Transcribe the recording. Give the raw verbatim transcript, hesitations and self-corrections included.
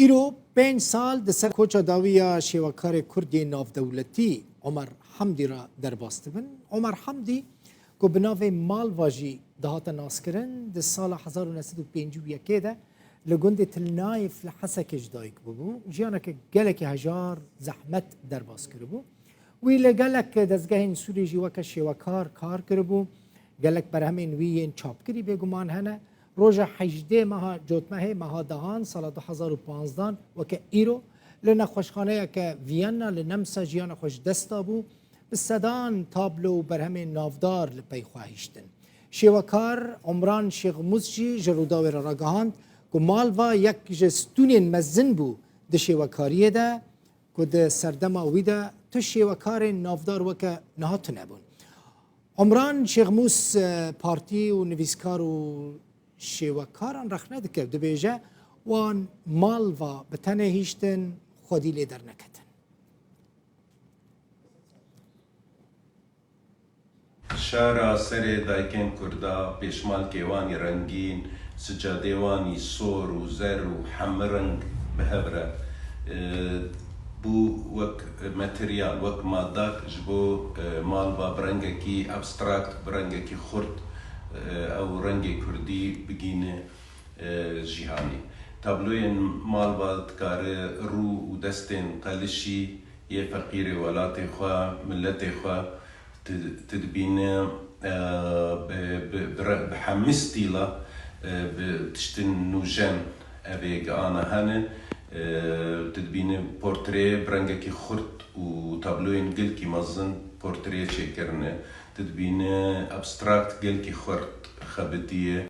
Îro pênc sal di ser koça dawî ya şêwekarê Kurd yê navdewletî Omer Hamdî re derbas dibin. Omer Hamdî ku bi navê Malva jî dihate naskirin, di sala hezar û neh sed û pêncî û yekê de li gundê Til Nayf li Hesekê ji dayik bûbû. Jiyaneke gelekî hejar zehmet derbas kiribû. Wî li gelek dezgehên Sûriyê jî weke şêwekar kar kiribû. Gelek berhemên wî yên çapkirî bêguman hene. Roja hejdê meha Cotmehê, meha dehan, sala du hezar û panzdan, weke îro, li nexweşxaneyeke Vîyenna li Nemsa jiyana xwe ji dest dabû. Bi sedan tablo û berhemên navdar li pey xwe hiştin. Şêwekar Omran Şêxmûs jî ji Rûdawê re ragihand ku Malva yek ji stûnên mezin bû di şêwekariyê de, ku di serdema wî de tu şêwekarên navdar weke niha tune bûn. Omran Şêxmûs, e, partî û nivîskar û şêwekaran rexne dike û dibêje, wan Malva bi tenê hiştin, xwedî lê derneketin. Şara serê dayikên Kurda, pêşmalkê wan î rengîn, sicadê wan î sor û zer û hemreng bi hev re, e, bû wek materyal, wek madak ji bo, e, Malva bi rengekî abstrakt, bi rengekî xurt, e, ew rengê Kurdî bigîne, e, cîhanê. Tabloyên Malva dikare rû û destên qelişî yê feqîrê welatê xwe, miletê xwe, tu, tu dibîne, e, bi, bi, bi, re, bi hemî stîla, e, bi tiştin nûjen evê giana hene. E, tu dibîne portrê bi rengekî xurt û tabloyên gelkî mezin portrê çêkirine. Tu dibîne abstrakt gelkî xurt xebitiye.